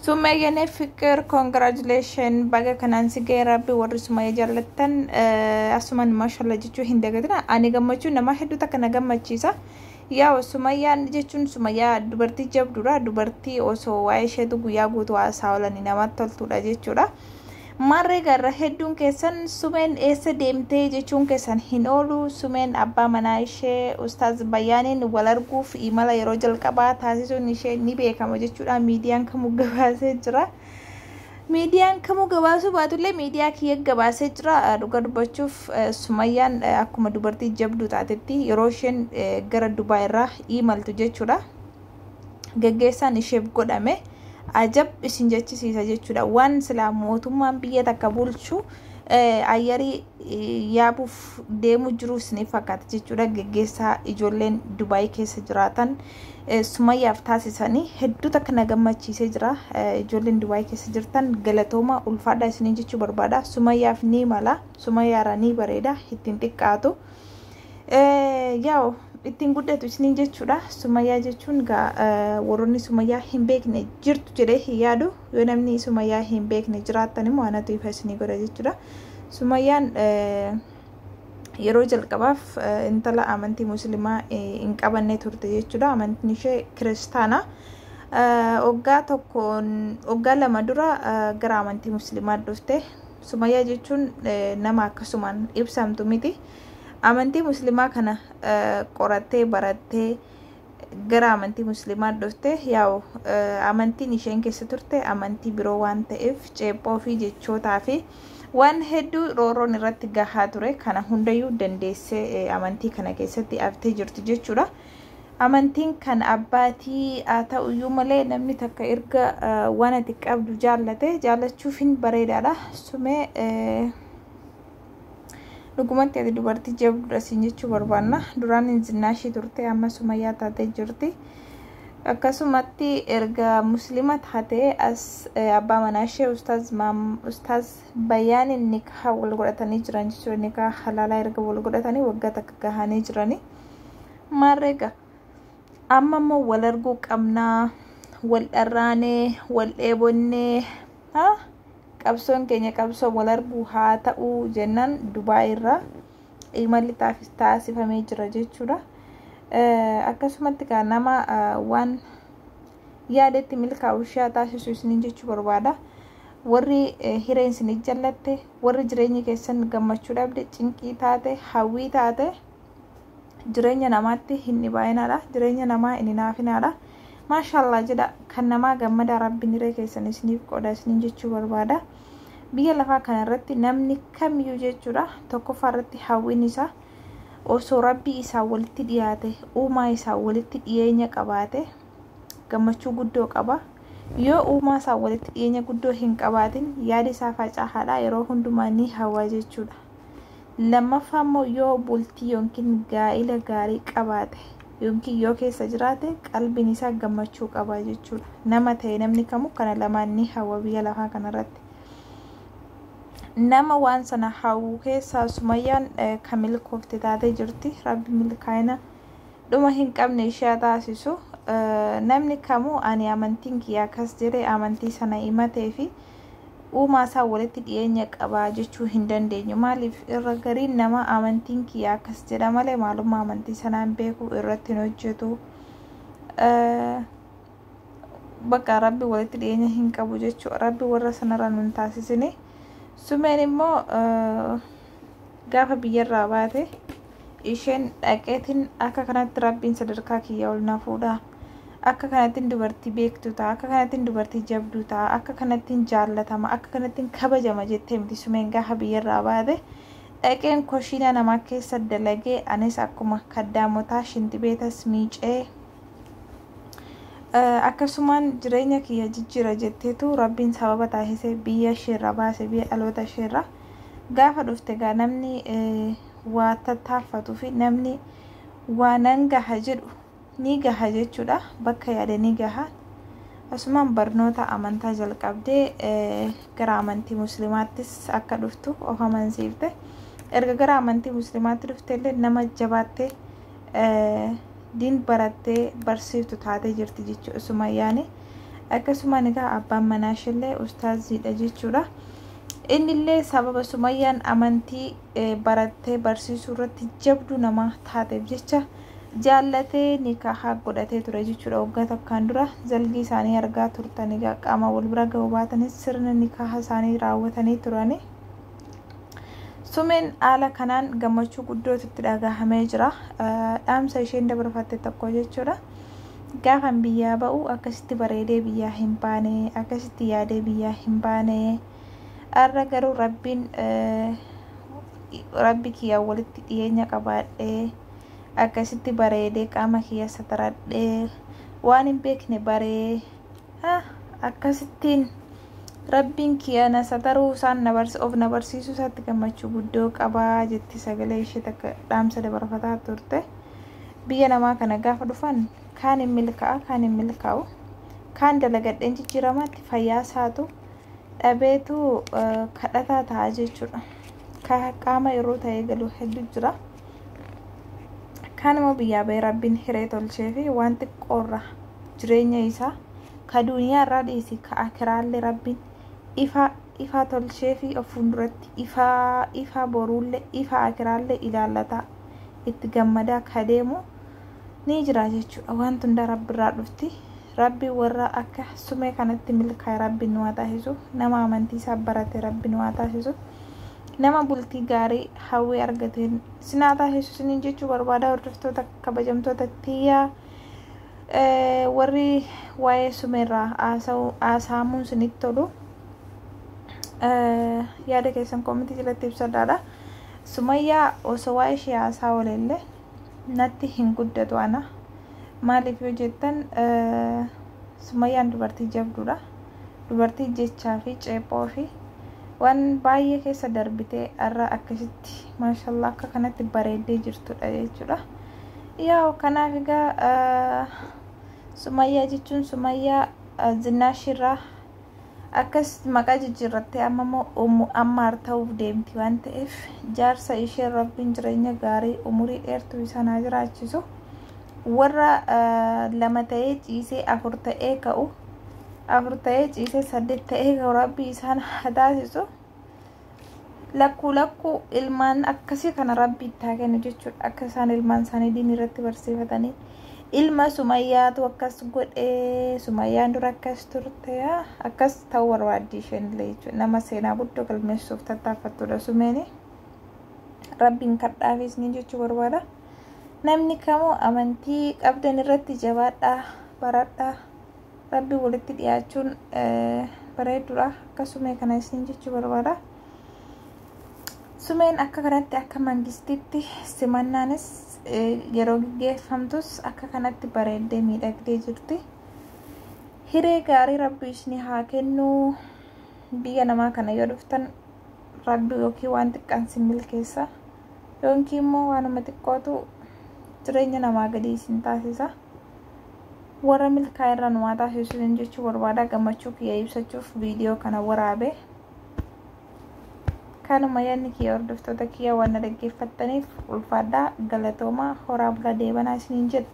Sumee የኔ ፍቅር congratulation, baga kanaan si ga'e Rabbi. Warri Sumayya jaallattan asumaan maashaallah jechuu hin dagatina. Ani gammachuu nama hedduu takka na gammachiisa. Yaa Sumayyaan jechuun Sumayyaa dubartii jabduudha. Dubartii osoo waa'ee isheetu guyyaa guutuu haasaa oolanii namatti toltuudha jechuudha. Maarree garra hedduun keessan Sumeen eessa deemtee jechuun keessan hin oolu. Sumeen abbaa manaa ishee Ustaaz Bayyaaniin wal arguuf imala yeroo jalqabaa taasisuun ishee ni beekama jechuudha. Miidiyaan kamuu gabaasee jira. Miidiyaan kamuu gabaasuu baatullee miidiyaa kiyya gabaasee jira. Dhuga dubbachuuf, Sumayyaan akkuma dubartii jabduu taatetti yeroo isheen gara Dubaay irraa imaltu jechuudha. Geggeessaan isheef godhame ajab isin jechisiisa jechuudha. Waan silaa mootummaan biyya takka bulchu ayyarii yaabuuf deemu jiru isiniif fakkaata jechuudha. Geggeessaa ijoolleen Dubaay keessa jiraatan Sumayyaaf taasisanii hedduu takka na gammachiisee jira. Ijoolleen Dubaay keessa jirtan galatooma, ulfaadhaa isiniin jechuu barbaada. Sumayyaaf ni mala. Sumayyaarra ni bareeda. Ittiin xiqqaatu. Yaa'u ittiin guddatu isiniin jechuudha. Sumayyaa jechuun warroonni Sumayyaa hin beekne jirtu jedhee hin yaadu. Yoo namni Sumayyaa hin beekne jiraattan immoo anatu ifa isinii godha jechuudha. Sumayyaan yeroo jalqabaaf intala amantii Musliimaa hin qabanne turte jechuudha. Amantiin ishee Kiristaana. Waggaa tokkoon, waggaa 2 dura gara amantii Musliimaa dhufte. Sumayyaa jechuun nama akkasumaan ibsamtu miti. Amantii Musliimaa kana qorattee barattee gara amantii Musliimaa dhufte. Yaa'u amantiin isheen keessa turte amantii biroo waan ta'eef ceephoo fi jechootaa fi waan hedduu roorroon irratti gahaa ture. Kana hundayyuu dandeessee amantii kana keessatti haftee jirti jechuudha. Amantiin kan abbaatii haa ta'uyyuu malee namni takka erga waan ati qabdu jaallate jaallachuuf hin bareedaadha. Sumee, dhugumatti ati dubartii jabduudha siin jechuu barbaanna. Duraan Zinnaashii turte, amma Sumayyaa taatee jirti. Akkasumatti erga Musliima taatee as abbaa manaa ishee Ustaaz Bayyaaniin nikaa wal godhatanii jiran jechuudha. Nikaa halaalaa erga wal godhatanii waggaa 1 gahanii jirani. Maarreega amma immoo wal arguu qabnaa, wal dharraanee, wal dheebonnee, qabsoon keenya qabsoo wal arguu haa ta'uu jennaan Dubaay irraa imalli taasifamee jira jechuudha. Akkasumatti kan nama waan yaadetti milkaa'u ishee taasisu isiniin jechuu barbaada. Warri hireen isinii jallatte, warri jireenyi keessan gammachuu dhabde, cinqii taate, hawwii taate, jireenya namaatti hin dhibaa'inaadha. Jireenya namaa hin hinaafinaadha. Maashaallah jedha, kan namaa gammada, Rabbiin hiree keessan isiniif qooda isiniin jechuu barbaada. Biyya lafaa kanarratti namni kamiyyuu jechuudha, tokkoffaa irratti hawwiin isaa osoo Rabbii isaa walitti dhiyaate, uumaa isaa walitti dhiyeenya qabaate gammachuu guddoo qaba. Yoo uumaa isaa walitti dhiyeenya guddoo hin qabaatin, yaada isaa facaahaadha, yeroo hundumaa ni hawwa jechuudha. Lammaffaa immoo yoo bultii yookiin gaa'ila gaarii qabaate yookiin yoo keessa jiraate, qalbiin isaa gammachuu qaba jechuudha. Nama ta'e namni kamuu kana lamaan ni hawwa biyya lafaa kanarratti. Nama waan sana hawwu keessaa Sumayyaan kan milkoofte taatee jirti. Rabbi milkaa'ina dhuma hin qabne ishee taasisu. Namni kamuu ani amantiin kiyya akkas jedhee amantii sana himatee fi uumaa isaa walitti dhiyeenya qabaa jechuu hin dandeenyu. Maaliif, irra gariin nama amantiin kiyya akkas jedha malee maalummaa amantii sanaan beeku, irratti hin hojjetu. Bakka Rabbi walitti dhiyeenya hin qabu jechuudha. Rabbi warra sanarra nun taasisini. Sumeen immoo gaafa biyyarraa baate isheen dhaqeetiin akka kanatti Rabbiin sadarkaa kiyya ol na fuudha. Akka kanattiin dubartii beektu ta'a, akka kanattiin dubartii jabduu ta'a, akka kanattiin jaallatama, akka kanattiin kabajama jettee miti Sumeen gaafa biyyarraa baate. Dhaqeen koshiinaa namaa keessa dalagee, anis akkuma kaddaamotaa shintibeetas miicee akkasumaan jireenya kiyya jijjiira jetteetu Rabbiin sababa taasisee biyya isheerra baase, biyya dhaloota isheerra. Gaafa dhufte gaa namni waa tattaaffatuu fi namni waa nan gaha jedhu ni gaha jechuudha. Bakka yaade ni gaha. Asumaan barnoota amantaa jalqabdee gara amantii Musliimaattis akka dhuftu of amansiifte. Erga gara amantii Musliimaatti dhufte illee nama jabaattee diin barattee barsiiftu taatee jirti jechuudha Sumayyaani. Akkasumaan egaa abbaan manaa isheellee ustaaziidha jechuudha. Innillee sababa Sumayyaan amantii barattee barsiisuu irratti jabduu nama taateef jecha jaallatee nikaahaa godhatee ture jechuudha. Waggaa tokkaan dura zalgii isaanii argaa turtan, egaa qaama wal bira ga'uu baatanis sirna nikaaha isaanii raawwatanii turani. Sumeen haala kanaan gammachuu guddootu itti dhagahamee jira. Dhaamsa isheen dabarfatte tokko jechuudha. Gaafan biyyaa ba'u akkasitti bareedee biyyaa hin baane, akkasitti yaadee biyyaa hin baane. Har'a garuu Rabbiin Rabbi kiyyaa walitti dhiyeenya qabaadhee, akkasitti bareedee, qaama kiyya sataradhee, waan hin beekne baree, akkasittiin Rabbiin kiyya na sataruu isaan of na barsiisuu isaatti gammachuu guddoo qabaa jetti, sagalee ishee takka dhaamsa dabarfataa turte. Biyya namaa kana gaafa dhufan kaan hin milkaa'a, kaan hin milkaa'u. Kaan dalagadheen jijjiiramaatti fayyaa isaatu dhabeetu kadhataa ta'a jechuudha. Qaama yeroo ta'ee galu hedduu jira. Kaan immoo biyyaa bahee Rabbiin hiree tolchee fi waan xiqqoorra jireenya isaa ka duniyaa irraa dhiisi, ka akiraallee Rabbiin ifa ifa tolchee fi of fuulduratti ifaa ifa boruullee ifa akiraallee ilaallataa itti gammadaa ka deemu ni jira jechuudha. Wanti hundaa Rabbi irraa dhufti. Rabbi warra akka Sumee kanatti milkaa'e Rabbi nu haa taasisu. Nama amantii isaa barate Rabbi nu haa taasisu. Nama bultii gaarii hawwii argateen sinaa taasisu siniin jechuu barbaada, hordoftoota kabajamtoota tiyyaa. Warri waa'ee sumeerraa haasa'amuun sinitti tolu yaada keessan koomitii jalatti ibsadhaadha. Sumayyaa osoo waa'ee ishee haasaa ooleellee natti hin guddatu ana. Maaliif yoo jettan, Sumayyaan dubartii jabduudha. Dubartii jechaa fi ceephoo fi waan baay'ee keessa darbitee har'a akkasitti maashallaa akka kanatti bareeddee jirtudha jechuudha. Yaa, kanaaf egaa Sumayyaa jechuun Sumayyaa Zinnaashirraa akkas maqaa jijjiirrattee amma immoo Ummu Ammaar ta'uuf deemti waan ta'eef, jaarsa ishee Rabbiin jireenya gaarii umurii dheertuu isaan haa jiraachisu. Warra 2 ta'ee ciisee 4 ta'ee ka'u, 4 ta'ee ciisee 8 ta'ee ka'u Rabbi isaan haa taasisu. Lakkuu lakkuu ilmaan akkasii kana Rabbi itti haa kennu jechuudha. Akka isaan ilmaan isaanii diinii irratti barsiifatanii, ilma Sumayyaatu akkas godhee, Sumayyaan dura akkas turte, akkas ta'uu barbaaddi isheen illee jechuudha. Nama seenaa guddoo galmeessuuf tattaaffattudha Sumeeni. Rabbiin kadhaafis ni jechuu barbaada. Namni kamuu amantii qabdan irratti jabaadhaa, baradhaa. Rabbi walitti dhiyaachuun bareedduudha. Akka Sumee kana isin jechuu barbaada. Sumeen akka kanatti akka mangistitti simannaanis yeroo gaggeeffamtus akka kanatti bareeddee miidhagdee jirti. Hiree gaarii Rabbi isinii haa kennu. Biyya namaa kana yoo dhuftan Rabbi yookiin waan xiqqaan sin milkeessa yookiin immoo waanuma xiqqootu jireenya namaa gadi isin taasisa. Warra milkaa'e irra nu haa taasisu jechuu barbaada. Gammachuu kiyya ibsachuuf viidiyoo kana waraabe. Kanuma yaadni kiyya. Hordoftoota kiyya, waan na dhaggeeffattaniif ulfaadhaa, galatoomaa, horaa bula, deebanaa isiniin jedha.